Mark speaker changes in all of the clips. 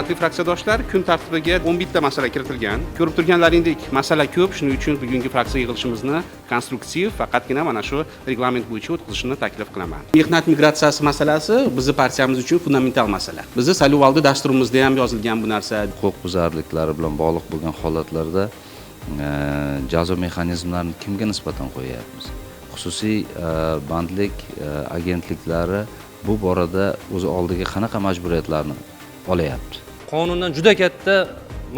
Speaker 1: Hurmatli fraksiyadoshlar, kun tartibiga 11 ta masala kiritilgan. Ko'rib turganlaringdek, masala ko'p, shuning uchun bugungi fraksiya yig'ilishimizni konstruktiv, faqatgina mana shu reglament bo'yicha o'tkazishni taklif qilaman. Mehnat migratsiyasi masalasi bizni partiyamiz uchun fundamental masala. Bizni saylovoldi dasturimizda ham yozilgan bu narsa.
Speaker 2: Huquqbuzarliklari bilan bog'liq bo'lgan holatlarda jazo mexanizmlarini kimga nisbatan qo'yyapmiz? Xususiy bandlik agentliklari bu borada o'z oldiga qanaqa majburiyatlarni olayapti?
Speaker 3: Qonundan juda katta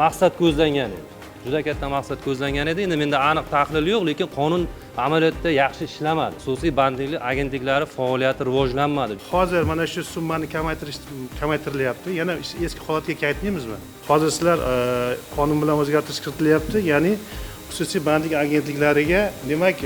Speaker 3: maqsad ko'zlangan edi, juda katta maqsad ko'zlangan edi. Endi menda aniq tahlil yo'q, lekin qonun amaliyotda yaxshi ishlamadi, xususiy bandlik agentliklari faoliyati rivojlanmadi.
Speaker 4: Hozir mana shu summani kamaytirish kamaytirilyapti, yana eski holatga qaytmaymizmi? Hozir sizlar qonun bilan o'zgartirish kiritilyapti, ya'ni xususiy bandlik agentliklariga, demak,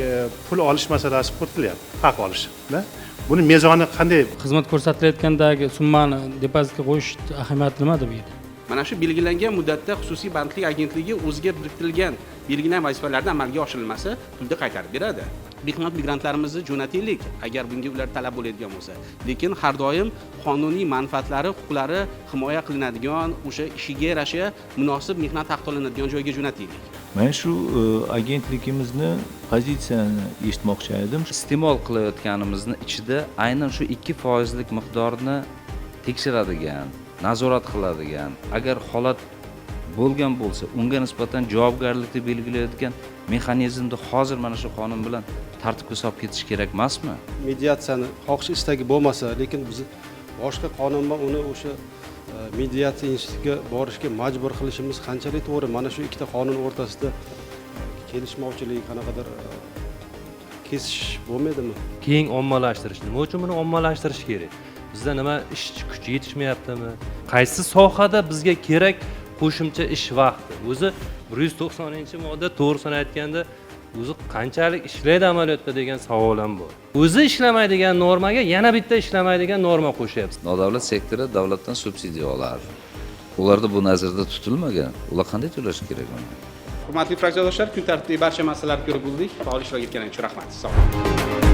Speaker 4: pul olish masalasi kiritilyapti, haq olish da. Buni mezoni qanday?
Speaker 5: Xizmat ko'rsatilayotgandagi summani depozitga qo'yish ahamiyati nimada bu yerda?
Speaker 1: Mana shu belgilangan muddatda xususiy bandlik agentligi o'ziga biriktirilgan belgilangan vazifalarni amalga oshirilmasa, pulni qaytarib beradi. Mehnat migrantlarimizni jo'nataylik, agar bunga ular talab bo'ladigan bo'lsa, lekin har doim qonuniy manfaatlari, huquqlari himoya qilinadigan, o'sha ishiga yarasha munosib mehnat haqi to'lanadigan joyga jo'nataylik.
Speaker 6: Man shu agentligimizni pozitsiyani eshitmoqchi edim.
Speaker 2: Iste'mol qilayotganimizni ichida aynan shu 2 foizlik miqdorni tekshiradigan, nazorat qiladigan, agar holat bo'lgan bo'lsa, unga nisbatan javobgarlikni belgilayotgan mexanizmni hozir mana shu qonun bilan tartibga solib ketish kerak emasmi?
Speaker 7: Mediatsiyani xohish istagi bo'lmasa, lekin biz boshqa qonun bilan uni o'sha mediatsiya institutiga borishga majbur qilishimiz qanchalik to'g'ri? Mana shu ikkita qonun o'rtasida kelishmovchilik, qanaqadir kesishish bo'lmaydimi?
Speaker 3: Keng ommalashtirish, nima uchun buni ommalashtirish kerak? Bizda nima, ishchi kuchi yetishmayaptimi? Qaysi sohada bizga kerak qo'shimcha ish vaqti? O'zi 190-modda, to'g'risini aytganda, o'zi qanchalik ishlaydi amaliyotda degan savol ham bor. O'zi ishlamaydigan normaga yana bitta ishlamaydigan norma qo'shyapsiz.
Speaker 2: Nodavlat sektori davlatdan subsidiya oladi. Ularda bu nazarda tutilmagan. Ular qanday to'lashi kerak uni?
Speaker 1: Hurmatli fraksiyadoshlar, kun tartibidagi barcha masalalarni ko'rib bo'ldik. Faol ishtirok etganingiz uchun rahmat, sog' bo'ling.